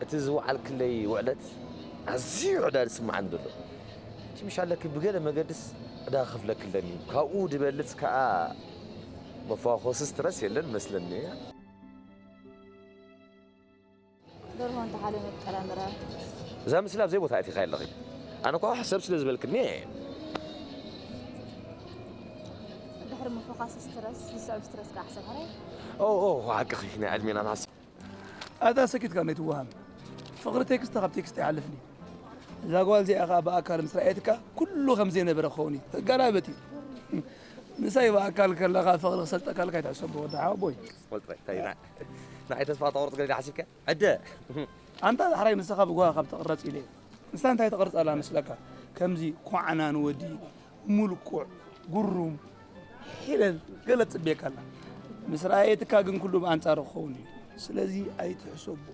እቲ ዝወዓልክለይ ውዕለት ኣዝዩ ዕዳ ዝስምዓኒ ዘሎ። እቲ ምሽ ኣለኪ ብገለ መገድስ ዕዳ ክፍለኪ ኣለኒ። ካብኡ ዝበልጽ ከኣ መፋኾሲ ስትረስ የለን መስለኒ። ደርሆ እንተሓለመት ጥራምረ። እዛ ምስሊ ኣብ ዘይቦታ ኣእቲኻ ኣለኺ። ኣነ እኳ ሕሰብ ስለ ዝበልክኒ እየ። ድሕሪ ምፍኻስ ስትረስ ዝስዕብ ስትረስ ከዓ ሕሰብ ሕራይ። ኦ ኦ ሓቅኺ ናይ ዕድሜና ንሓስብ። ኣታ ሰኪትካ ነይትወሃም ፍቕሪ ቴክስት ካብ ቴክስት ኣይሓልፍን እዩ። እዛ ጓል እዚኣ ከዓ ብኣካል ምስ ረኣየትካ ኩሉ ከም ዘይነበረ ክኸውን እዩ። ተጋላበጥ እዩ። ምሳይ ብኣካል ከለኻ ፍቕሪ ክሰልጠካ ልካ ኣይትሕሰቦ ወዲ ሓወቦይ። ቆልጥረ እንታይ ንዓይ ተስፋ ተቆርጽ ገለ ሓሲብካ ዕደ ኣንታ ዳሕራይ ንስኻ ብጓ ካብ ተቕረጽ ኢለ እየ። ንሳ እንታይ ተቕርጽ ኣላ መስለካ? ከምዚ ኳዕናን ወዲ ሙልኩዕ ጉሩም ሒለል ገለ ትጽበየካ ኣላ። ምስ ረኣየትካ ግን ኩሉ ብኣንጻሩ ክኸውን እዩ። ስለዚ ኣይትሕሰቦ።